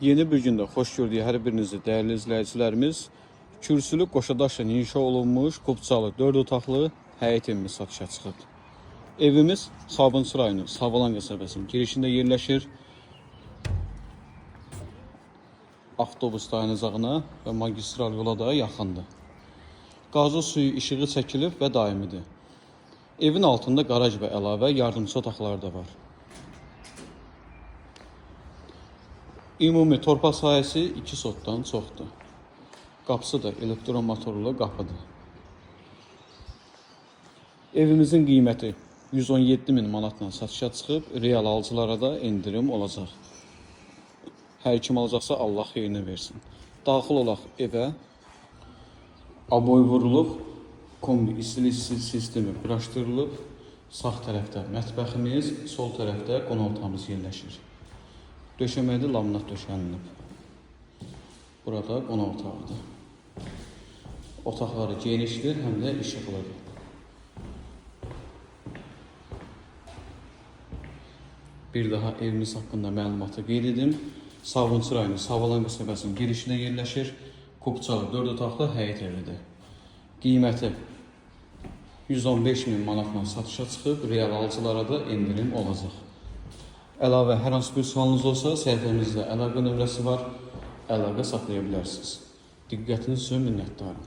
Yeni bir gündə xoş gördük hər birinizi dəyərli izləyicilərimiz. Kürsülü qoşadaşla inşa olunmuş Kubçalı 4 otaqlı həyət evimiz satışa çıxıb. Evimiz Sabunçu rayonu Savalan qəsəbəsinin girişində yerləşir. Avtobus dayanacağına və magistral yola da yaxındır. Qazı suyu işığı çəkilib və daimidir. Evin altında qaraj və əlavə yardımçı otaqları da var. Ümumi torpaq sahəsi 2 sotdan çoxdur. Qapısı da elektromotorlu qapıdır. Evimizin qiyməti 117 min manatla satışa çıxıb, real alıcılara da endirim olacaq. Hər kim alacaqsa Allah xeyrini versin. Daxil olaq evə. Aboy vurulub, kombi istilik sistemi quraşdırılıb. Sağ tərəfdə mətbəximiz, sol tərəfdə qonaq otağımız yerləşir. Döşəmədə laminat döşənilib. Burada qonaq otağıdır. Otaqları genişdir, həm də işıqlıdır. Bir daha evimiz haqqında məlumatı qeyd edim. Sabunçu rayonu Savalan qəsəbəsinin girişində yerləşir. Kubçalı 4 otaqlı həyət evidir. Qiyməti 115 min manatla satışa çıxıb, real alıcılara da endirim olacaq. Əlavə hər hansı bir sualınız olsa səhifəmizdə əlaqə nömrəsi var, əlaqə saxlaya bilərsiniz. Diqqətiniz üçün minnətdaram.